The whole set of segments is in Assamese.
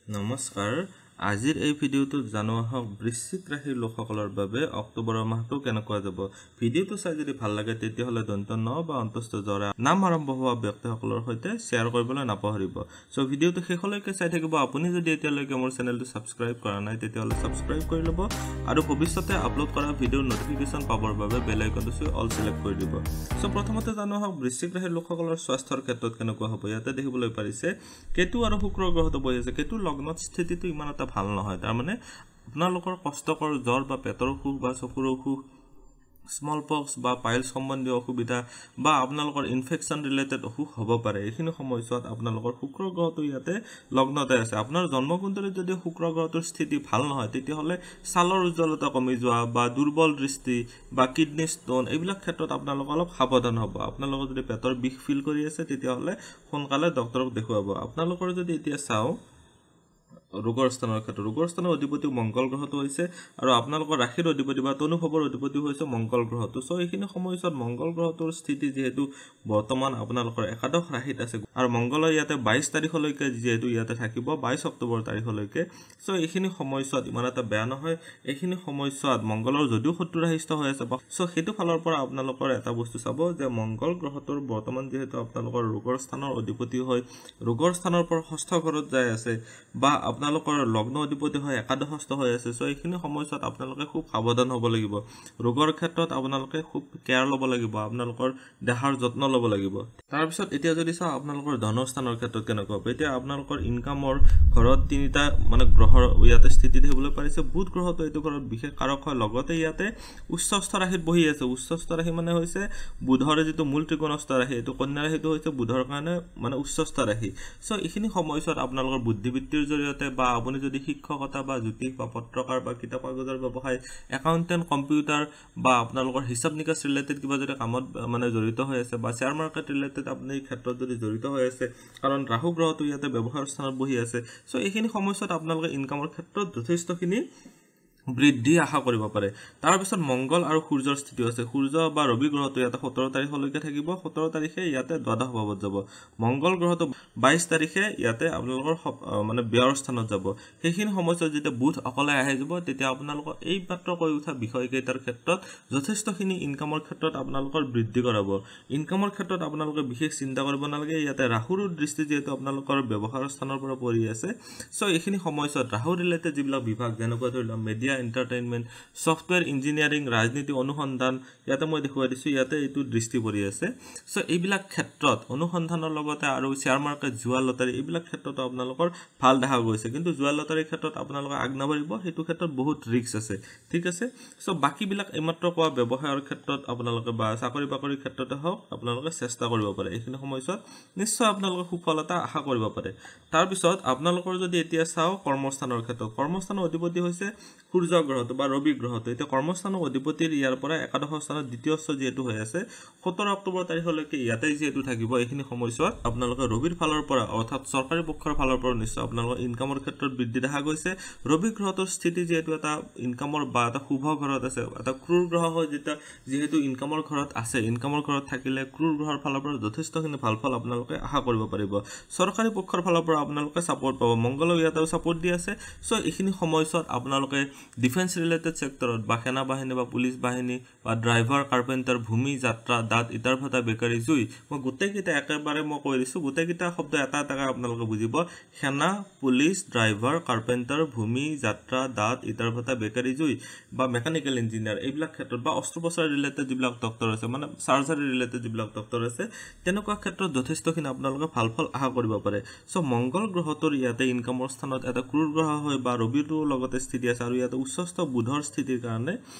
নমস্কাৰ, আজিৰ এই ভিডিঅ'টোত জানো আহক বৃশ্চিক ৰাশিৰ লোকসকলৰ বাবে অক্টোবৰৰ মাহটো কেনেকুৱা যাব। ভিডিঅ'টো চাই যদি ভাল লাগে তেতিয়াহ'লে দন্ত ন বা অন্তস্থ জৰা নাম আৰম্ভ হোৱা ব্যক্তিসকলৰ সৈতে শ্বেয়াৰ কৰিবলৈ নাপাহৰিব। চ' ভিডিঅ'টো শেষলৈকে চাই থাকিব। আপুনি যদি এতিয়ালৈকে মোৰ চেনেলটো ছাবস্ক্ৰাইব কৰা নাই তেতিয়াহ'লে ছাবস্ক্ৰাইব কৰি ল'ব আৰু ভৱিষ্যতে আপলোড কৰা ভিডিঅ'ৰ ন'টিফিকেশ্যন পাবৰ বাবে বেল আইকনটো চুই অল চিলেক্ট কৰি দিব। চ' প্ৰথমতে জানো আহক বৃশ্চিক ৰাশিৰ লোকসকলৰ স্বাস্থ্যৰ ক্ষেত্ৰত কেনেকুৱা হ'ব। ইয়াতে দেখিবলৈ পাৰিছে কেতু আৰু শুক্ৰ গ্ৰহটো বহি আছে। কেতু লগ্নত স্থিতিটো ইমান এটা ভাল নহয়, তাৰমানে আপোনালোকৰ কষ্টকৰ জ্বৰ বা পেটৰ অসুখ বা চকুৰ অসুখ, স্মল পক্স বা পাইলছ সম্বন্ধীয় অসুবিধা বা আপোনালোকৰ ইনফেকশ্যন ৰিলেটেড অসুখ হ'ব পাৰে। এইখিনি সময়ছোৱাত আপোনালোকৰ শুক্ৰ গ্ৰহটো ইয়াতে লগ্নতে আছে। আপোনাৰ জন্মকুণ্ডলীত যদি শুক্ৰ গ্ৰহটোৰ স্থিতি ভাল নহয় তেতিয়াহ'লে ছালৰ উজ্জ্বলতা কমি যোৱা বা দুৰ্বল দৃষ্টি বা কিডনী ষ্ট'ন এইবিলাক ক্ষেত্ৰত আপোনালোক অলপ সাৱধান হ'ব। আপোনালোকৰ যদি পেটৰ বিষ ফিল কৰি আছে তেতিয়াহ'লে সোনকালে ডক্টৰক দেখুৱাব। আপোনালোকৰ যদি এতিয়া চাওঁ ৰোগৰ স্থানৰ ক্ষেত্ৰত, ৰোগৰ স্থানৰ অধিপতি মংগল গ্ৰহটো হৈছে আৰু আপোনালোকৰ ৰাশিৰ অধিপতি বা তনুভৱৰ অধিপতি হৈছে মংগল গ্ৰহটো। চ' এইখিনি সময়ছোৱাত মংগল গ্ৰহটোৰ স্থিতি যিহেতু বৰ্তমান আপোনালোকৰ একাদশ ৰাশিত আছে আৰু মংগলৰ ইয়াতে 22 তাৰিখলৈকে যিহেতু ইয়াতে থাকিব, 22 অক্টোবৰ তাৰিখলৈকে। চ' এইখিনি সময়ছোৱাত ইমান এটা বেয়া নহয়। এইখিনি সময়ছোৱাত মংগলৰ যদিও শত্ৰু ৰাশিস্থ হৈ আছে, চ' সেইটো ফালৰ পৰা আপোনালোকৰ এটা বস্তু চাব যে মংগল গ্ৰহটোৰ বৰ্তমান যিহেতু আপোনালোকৰ ৰোগৰ স্থানৰ অধিপতি হৈ ৰোগৰ স্থানৰ পৰা ষষ্ঠ ঘৰত যাই আছে বা আপোনালোকৰ লগ্ন অধিপতি হৈ একাদশস্থ হৈ আছে। চ' এইখিনি সময়ছোৱাত আপোনালোকে খুব সাৱধান হ'ব লাগিব। ৰোগৰ ক্ষেত্ৰত আপোনালোকে খুব কেয়াৰ ল'ব লাগিব, আপোনালোকৰ দেহাৰ যত্ন ল'ব লাগিব। তাৰপিছত এতিয়া যদি চাওঁ আপোনালোকৰ ধনস্থানৰ ক্ষেত্ৰত কেনেকুৱা হ'ব। এতিয়া আপোনালোকৰ ইনকামৰ ঘৰত তিনিটা মানে গ্ৰহৰ ইয়াতে স্থিতি দেখিবলৈ পাৰিছে। বুধ গ্ৰহটো এইটো ঘৰত বিশেষ কাৰক হয়, লগতে ইয়াতে উচ্চস্থ ৰাশিত বহি আছে। উচ্চস্থ ৰাশি মানে হৈছে বুধৰ যিটো মূল ত্ৰিকোণস্থ ৰাশি, এইটো কন্যা ৰাশিটো হৈছে বুধৰ কাৰণে মানে উচ্চস্থ ৰাশি। চ' এইখিনি সময়ছোৱাত আপোনালোকৰ বুদ্ধিবৃত্তিৰ জৰিয়তে বা আপুনি যদি শিক্ষকতা বা জ্যোতিষ বা পত্ৰকাৰ বা কিতাপ কাগজৰ ব্যৱসায়, একাউণ্টেণ্ট, কম্পিউটাৰ বা আপোনালোকৰ হিচাপ নিকাচ ৰিলেটেড কিবা যদি কামত মানে জড়িত হৈ আছে বা শ্বেয়াৰ মাৰ্কেট ৰিলেটেড আপুনি ক্ষেত্ৰত যদি জড়িত হৈ আছে, কাৰণ ৰাহু গ্ৰহটো ইয়াতে ব্যৱসায়ৰ স্থানত বহি আছে। চ' এইখিনি সময়ছোৱাত আপোনালোকে ইনকামৰ ক্ষেত্ৰত যথেষ্টখিনি বৃদ্ধি আশা কৰিব পাৰে। তাৰপিছত মংগল আৰু সূৰ্যৰ স্থিতিও আছে। সূৰ্য বা ৰবি গ্ৰহটো ইয়াতে 17 তাৰিখলৈকে থাকিব। 17 তাৰিখে ইয়াতে দ্বাদশ ভাৱত যাব। মংগল গ্ৰহটো 22 তাৰিখে ইয়াতে আপোনালোকৰ মানে ব্যয়ৰ স্থানত যাব। সেইখিনি সময়ছোৱাত যেতিয়া বুধ অকলে আহি যাব তেতিয়া আপোনালোকৰ এই মাত্ৰ কৈ উঠা বিষয়কেইটাৰ ক্ষেত্ৰত যথেষ্টখিনি ইনকামৰ ক্ষেত্ৰত আপোনালোকৰ বৃদ্ধি কৰাব। ইনকামৰ ক্ষেত্ৰত আপোনালোকে বিশেষ চিন্তা কৰিব নালাগে। ইয়াতে ৰাহুৰ দৃষ্টি যিহেতু আপোনালোকৰ ব্যৱসায়ৰ স্থানৰ পৰা পৰি আছে, চ' এইখিনি সময়ছোৱাত ৰাহু ৰিলেটেড যিবিলাক বিভাগ যেনেকুৱা ধৰি লওক মেডিয়া, এণ্টাৰটেইনমেণ্ট, ছফ্টৱেৰ ইঞ্জিনিয়াৰিং, ৰাজনীতি, অনুসন্ধান, ইয়াতে মই দেখুৱাই দিছোঁ ইয়াতে এইটো দৃষ্টি পৰি আছে। চ' এইবিলাক ক্ষেত্ৰত অনুসন্ধানৰ লগতে আৰু শ্বেয়াৰ মাৰ্কেট, জুৱা, লটাৰী এইবিলাক ক্ষেত্ৰতো আপোনালোকৰ ভাল দেখা গৈছে। কিন্তু জুৱা লটাৰীৰ ক্ষেত্ৰত আপোনালোকে আগ নাবাঢ়িব, সেইটো ক্ষেত্ৰত বহুত ৰিস্ক আছে, ঠিক আছে। চ' বাকীবিলাক এইমাত্ৰ কোৱা ব্যৱসায়ৰ ক্ষেত্ৰত আপোনালোকে বা চাকৰি বাকৰিৰ ক্ষেত্ৰতে হওক আপোনালোকে চেষ্টা কৰিব পাৰে। এইখিনি সময়ছোৱাত নিশ্চয় আপোনালোকে সুফল এটা আশা কৰিব পাৰে। তাৰপিছত আপোনালোকৰ যদি এতিয়া চাওঁ কৰ্মস্থানৰ ক্ষেত্ৰত, কৰ্মস্থানৰ অধিপতি হৈছে সূৰ্য গ্ৰহটো বা ৰবি গ্ৰহটো। এতিয়া কৰ্মস্থানৰ অধিপতিৰ ইয়াৰ পৰা একাদশ স্থানত দ্বিতীয় যিহেতু হৈ আছে, 17 অক্টোবৰ তাৰিখলৈকে ইয়াতে যিহেতু থাকিব, এইখিনি সময়ছোৱাত আপোনালোকে ৰবিৰ ফালৰ পৰা অৰ্থাৎ চৰকাৰী পক্ষৰ ফালৰ পৰা নিশ্চয় আপোনালোকৰ ইনকামৰ ক্ষেত্ৰত বৃদ্ধি দেখা গৈছে। ৰবি গ্ৰহটোৰ স্থিতি যিহেতু এটা ইনকামৰ বা এটা শুভ ঘৰত আছে, এটা ক্ৰূৰ গ্ৰহ হয় যেতিয়া যিহেতু ইনকামৰ ঘৰত আছে, ইনকামৰ ঘৰত থাকিলে ক্ৰূৰ গ্ৰহৰ ফালৰ পৰা যথেষ্টখিনি ভাল ফল আপোনালোকে আশা কৰিব পাৰিব। চৰকাৰী পক্ষৰ ফালৰ পৰা আপোনালোকে ছাপৰ্ট পাব, মংগলেও ইয়াতেও ছাপৰ্ট দি আছে। চ' এইখিনি সময়ছোৱাত আপোনালোকে ডিফেন্স ৰিলেটেড ছেক্টৰত বা সেনা বাহিনী বা পুলিচ বাহিনী বা ড্ৰাইভাৰ, কাৰ্পেণ্টাৰ, ভূমি, যাত্ৰা, দাঁত, ইটাৰ ভাটা, বেকাৰী, জুই, মই গোটেইকেইটা একেবাৰে মই কৈ দিছোঁ, গোটেইকেইটা শব্দ এটা এটাকৈ আপোনালোকে বুজিব। সেনা, পুলিচ, ড্ৰাইভাৰ, কাৰ্পেণ্টাৰ, ভূমি, যাত্ৰা, দাঁত, ইটাৰ ভাটা, বেকাৰী, জুই বা মেকানিকেল ইঞ্জিনিয়াৰ এইবিলাক ক্ষেত্ৰত বা অস্ত্ৰোপচাৰ ৰিলেটেড যিবিলাক ডক্টৰ আছে, মানে চাৰ্জাৰী ৰিলেটেড যিবিলাক ডক্টৰ আছে, তেনেকুৱা ক্ষেত্ৰত যথেষ্টখিনি আপোনালোকে ভাল ফল আশা কৰিব পাৰে। চ' মংগল গ্ৰহটোৰ ইয়াতে ইনকামৰ স্থানত এটা ক্ৰূৰ গ্ৰহ হৈ বা ৰবিটোৰ লগতে স্থিতি আছে আৰু ইয়াতে উচ্চস্থ বুধৰ স্থিতিৰ কাৰণে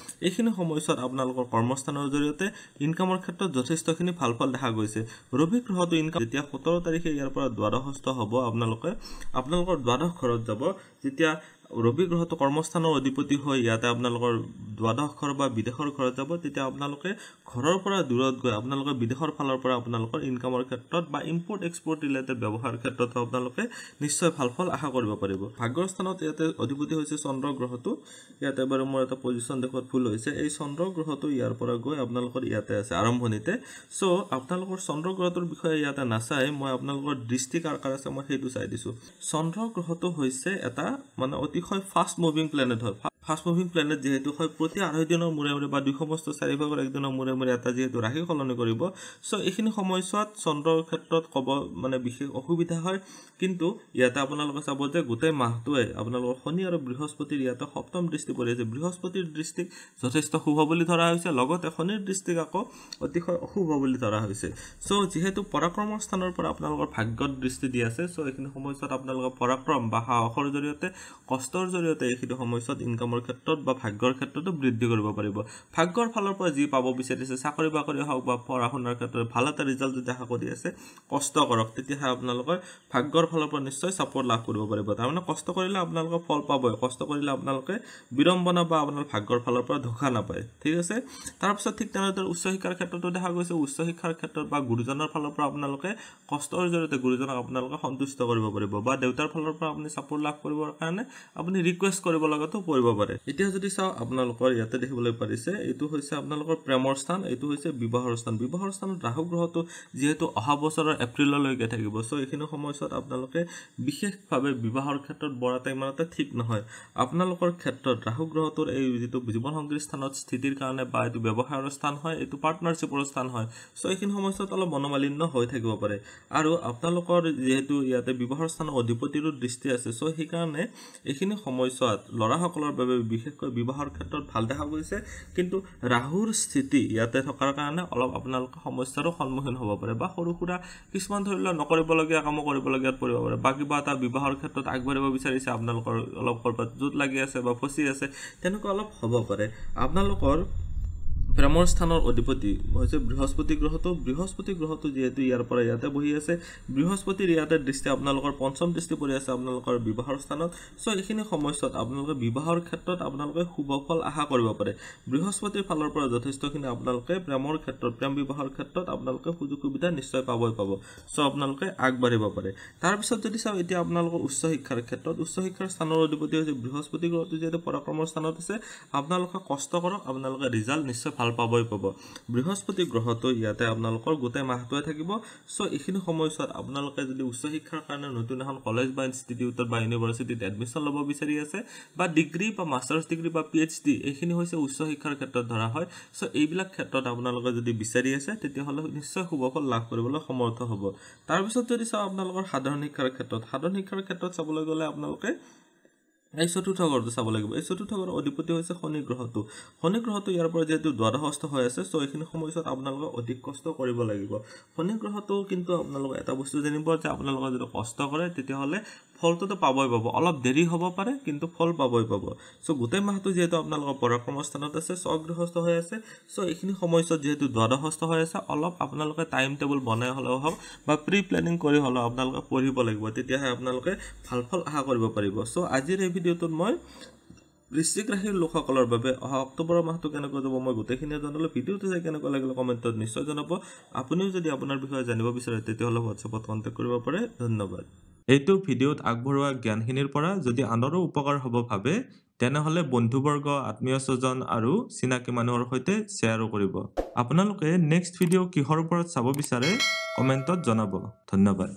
এইখিনি সময়ছোৱাত আপোনালোকৰ কৰ্মস্থানৰ জৰিয়তে ইনকামৰ ক্ষেত্ৰত যথেষ্টখিনি ভাল ফল দেখা গৈছে। ৰবি গ্ৰহটো ইনকাম যেতিয়া 17 তাৰিখে ইয়াৰ পৰা দ্বাদশস্থ হ'ব, আপোনালোকে আপোনালোকৰ দ্বাদশ ঘৰত যাব, যেতিয়া ৰবি গ্ৰহটো কৰ্মস্থানৰ অধিপতি হৈ ইয়াতে আপোনালোকৰ দ্বাদশ ঘৰ বা বিদেশৰ ঘৰত যাব, তেতিয়া আপোনালোকে ঘৰৰ পৰা দূৰত গৈ আপোনালোকে বিদেশৰ ফালৰ পৰা আপোনালোকৰ ইনকামৰ ক্ষেত্ৰত বা ইম্পৰ্ট এক্সপৰ্ট ৰিলেটেড ব্যৱসায়ৰ ক্ষেত্ৰতো আপোনালোকে নিশ্চয় ভাল ফল আশা কৰিব পাৰিব। ভাগ্যৰ স্থানত ইয়াতে অধিপতি হৈছে চন্দ্ৰ গ্ৰহটো। ইয়াতে বাৰু মোৰ এটা পজিশ্যন দেখুৱাত ভুল হৈছে। এই চন্দ্ৰ গ্ৰহটো ইয়াৰ পৰা গৈ আপোনালোকৰ ইয়াতে আছে আৰম্ভণিতে। চ' আপোনালোকৰ চন্দ্ৰ গ্ৰহটোৰ বিষয়ে ইয়াতে নাচাই মই আপোনালোকৰ দৃষ্টি কাৰ কাৰ আছে মই সেইটো চাই দিছোঁ। চন্দ্ৰ গ্ৰহটো হৈছে এটা মানে অতিশয় ফাষ্ট মুভিং প্লেনেট হয়। ফাষ্ট মুভিং প্লেনেট যিহেতু হয়, প্ৰতি 2.5 দিনৰ মূৰে মূৰে বা 2 সমস্ত 4 ভাগৰ একদিনৰ মূৰে মূৰে এটা যিহেতু ৰাশি সলনি কৰিব, চ' এইখিনি সময়ছোৱাত চন্দ্ৰৰ ক্ষেত্ৰত ক'ব মানে বিশেষ অসুবিধা হয়। কিন্তু ইয়াতে আপোনালোকে চাব যে গোটেই মাহটোৱে আপোনালোকৰ শনি আৰু বৃহস্পতিৰ ইয়াতে সপ্তম দৃষ্টি পৰি আছে। বৃহস্পতিৰ দৃষ্টিক যথেষ্ট শুভ বুলি ধৰা হৈছে, লগতে শনিৰ দৃষ্টিক আকৌ অতিশয় অশুভ বুলি ধৰা হৈছে। চ' যিহেতু পৰাক্ৰমৰ স্থানৰ পৰা আপোনালোকৰ ভাগ্যত দৃষ্টি দি আছে, চ' এইখিনি সময়ছোৱাত আপোনালোকৰ পৰাক্ৰম বা সাহসৰ জৰিয়তে, কষ্টৰ জৰিয়তে এইখিনি সময়ছোৱাত ইনকামৰ ক্ষেত্ৰত বা ভাগ্যৰ ক্ষেত্ৰতো বৃদ্ধি কৰিব পাৰিব। ভাগ্যৰ ফালৰ পৰা যি পাব বিচাৰিছে, চাকৰি বাকৰি হওক বা পঢ়া শুনাৰ ক্ষেত্ৰত ভাল এটা ৰিজাল্ট যদি আশা কৰি আছে, কষ্ট কৰক, তেতিয়াহে আপোনালোকৰ ভাগ্যৰ ফালৰ পৰা নিশ্চয় ছাপৰ্ট লাভ কৰিব পাৰিব। তাৰমানে কষ্ট কৰিলে আপোনালোকে ফল পাবই। কষ্ট কৰিলে আপোনালোকে বিড়ম্বনা বা আপোনাৰ ভাগ্যৰ ফালৰ পৰা ধোকা নাপায়, ঠিক আছে। তাৰপিছত ঠিক তেনেদৰে উচ্চ শিক্ষাৰ ক্ষেত্ৰতো দেখা গৈছে। উচ্চ শিক্ষাৰ ক্ষেত্ৰত বা গুৰুজনৰ ফালৰ পৰা আপোনালোকে কষ্টৰ জৰিয়তে গুৰুজনক আপোনালোকে সন্তুষ্ট কৰিব পাৰিব বা দেউতাৰ ফালৰ পৰা আপুনি ছাপৰ্ট লাভ কৰিবৰ কাৰণে আপুনি ৰিকুৱেষ্ট কৰিব লগাতো পৰিব পাৰে। এতিয়া যদি চাওঁ, আপোনালোকৰ ইয়াতে দেখিবলৈ পাৰিছে, এইটো হৈছে আপোনালোকৰ প্ৰেমৰ স্থান, এইটো হৈছে বিবাহৰ স্থান। বিবাহৰ স্থানত ৰাহু গ্ৰহটো যিহেতু অহা বছৰৰ এপ্ৰিললৈকে থাকিব, চ' এইখিনি সময়ছোৱাত আপোনালোকে বিশেষভাৱে বিবাহৰ ক্ষেত্ৰত বৰ এটা ইমান এটা ঠিক নহয়। আপোনালোকৰ ক্ষেত্ৰত ৰাহু গ্ৰহটোৰ এই যিটো জীৱনসংগীৰ স্থানত স্থিতিৰ কাৰণে বা এইটো ব্যৱসায়ৰ স্থান হয়, এইটো পাৰ্টনাৰশ্বিপৰ স্থান হয়, চ' এইখিনি সময়ছোৱাত অলপ মনোমালিন্য হৈ থাকিব পাৰে। আৰু আপোনালোকৰ যিহেতু ইয়াতে বিবাহৰ স্থানৰ অধিপতিৰো দৃষ্টি আছে, চ' সেইকাৰণে এইখিনি সময়ছোৱাত ল'ৰাসকলৰ বাবে বিশেষকৈ বিবাহৰ ক্ষেত্ৰত ভাল দেখা গৈছে। কিন্তু ৰাহুৰ স্থিতি ইয়াতে থকাৰ কাৰণে অলপ আপোনালোকে সমস্যাৰো সন্মুখীন হ'ব পাৰে বা সৰু সুৰা কিছুমান ধৰি লওক নকৰিবলগীয়া কামো কৰিবলগীয়াত পৰিব পাৰে বা কিবা এটা বিবাহৰ ক্ষেত্ৰত আগবাঢ়িব বিচাৰিছে, আপোনালোকৰ অলপ ক'ৰবাত জোঁট লাগি আছে বা ফচি আছে, তেনেকুৱা অলপ হ'ব পাৰে। আপোনালোকৰ প্ৰেমৰ স্থানৰ অধিপতি হৈছে বৃহস্পতি গ্ৰহটো। বৃহস্পতি গ্ৰহটো যিহেতু ইয়াৰ পৰা ইয়াতে বহি আছে, বৃহস্পতিৰ ইয়াতে দৃষ্টি আপোনালোকৰ পঞ্চম দৃষ্টি পৰি আছে আপোনালোকৰ বিবাহৰ স্থানত। চ' এইখিনি সময়ছোৱাত আপোনালোকে বিবাহৰ ক্ষেত্ৰত আপোনালোকে শুভ ফল আশা কৰিব পাৰে। বৃহস্পতিৰ ফালৰ পৰা যথেষ্টখিনি আপোনালোকে প্ৰেমৰ ক্ষেত্ৰত, প্ৰেম বিবাহৰ ক্ষেত্ৰত আপোনালোকে সুযোগ সুবিধা নিশ্চয় পাবই পাব। চ' আপোনালোকে আগবাঢ়িব পাৰে। তাৰপিছত যদি চাওঁ এতিয়া আপোনালোকৰ উচ্চ শিক্ষাৰ ক্ষেত্ৰত, উচ্চ শিক্ষাৰ স্থানৰ অধিপতি হৈছে বৃহস্পতি গ্ৰহটো। যিহেতু পৰাক্ৰমৰ স্থানত আছে, আপোনালোকে কষ্ট কৰক, আপোনালোকে ৰিজাল্ট নিশ্চয় ভাল পাবই পাব। বৃহস্পতি গ্ৰহটো ইয়াতে আপোনালোকৰ গোটেই মাহটোৱে থাকিব। চ' এইখিনি সময়ছোৱাত আপোনালোকে যদি উচ্চ শিক্ষাৰ কাৰণে নতুন এখন কলেজ বা ইনষ্টিটিউটত বা ইউনিভাৰ্চিটিত এডমিশ্যন ল'ব বিচাৰি আছে বা ডিগ্ৰী বা মাষ্টাৰ্ছ ডিগ্ৰী বা PhD, এইখিনি হৈছে উচ্চ শিক্ষাৰ ক্ষেত্ৰত ধৰা হয়, চ' এইবিলাক ক্ষেত্ৰত আপোনালোকে যদি বিচাৰি আছে, তেতিয়াহ'লে নিশ্চয় শুভ ফল লাভ কৰিবলৈ সমৰ্থ হ'ব। তাৰপিছত যদি চাওঁ আপোনালোকৰ সাধাৰণ শিক্ষাৰ ক্ষেত্ৰত, সাধাৰণ শিক্ষাৰ ক্ষেত্ৰত চাবলৈ গ'লে আপোনালোকে এই চতুৰ্থ ঘৰটো চাব লাগিব। এই চতুৰ্থ ঘৰৰ অধিপতি হৈছে শনি গ্ৰহটো। শনি গ্ৰহটো ইয়াৰ পৰা যিহেতু দ্বাদশস্থ হৈ আছে, চ' এইখিনি সময়ছোৱাত আপোনালোকে অধিক কষ্ট কৰিব লাগিব। শনি গ্ৰহটো কিন্তু আপোনালোকে এটা বস্তু জানিব যে আপোনালোকে যদি কষ্ট কৰে, তেতিয়াহ'লে ফলটোতো পাবই পাব। অলপ দেৰি হ'ব পাৰে, কিন্তু ফল পাবই পাব। চ' গোটেই মাহটো যিহেতু আপোনালোকৰ পৰাক্ৰমৰ স্থানত আছে, স্বগৃহস্থ হৈ আছে, চ' এইখিনি সময়ছোৱাত যিহেতু দ্বাদশস্থ হৈ আছে, অলপ আপোনালোকে টাইম টেবুল বনাই হ'লেও হওক বা প্ৰি প্লেনিং কৰি হ'লেও আপোনালোকে পঢ়িব লাগিব, তেতিয়াহে আপোনালোকে ভাল ফল আশা কৰিব পাৰিব। চ' আজিৰ এই ভিডিঅ'টোত মই বৃশ্চিক ৰাশিৰ লোকসকলৰ বাবে অহা অক্টোবৰৰ মাহটো কেনেকুৱা যাব মই গোটেইখিনিয়ে জনালোঁ। ভিডিঅ'টো চাই কেনেকুৱা লাগিলে কমেণ্টত নিশ্চয় জনাব। আপুনিও যদি আপোনাৰ বিষয়ে জানিব বিচাৰে, তেতিয়াহ'লে হোৱাটছএপত কণ্টেক্ট কৰিব পাৰে। ধন্যবাদ। এইটো ভিডিঅ'ত আগবঢ়োৱা জ্ঞানখিনিৰ পৰা যদি আনৰো উপকাৰ হ'ব ভাবে, তেনেহ'লে বন্ধুবৰ্গ, আত্মীয় স্বজন আৰু চিনাকি মানুহৰ সৈতে শ্বেয়াৰো কৰিব। আপোনালোকে নেক্সট ভিডিঅ' কিহৰ ওপৰত চাব বিচাৰে কমেণ্টত জনাব। ধন্যবাদ।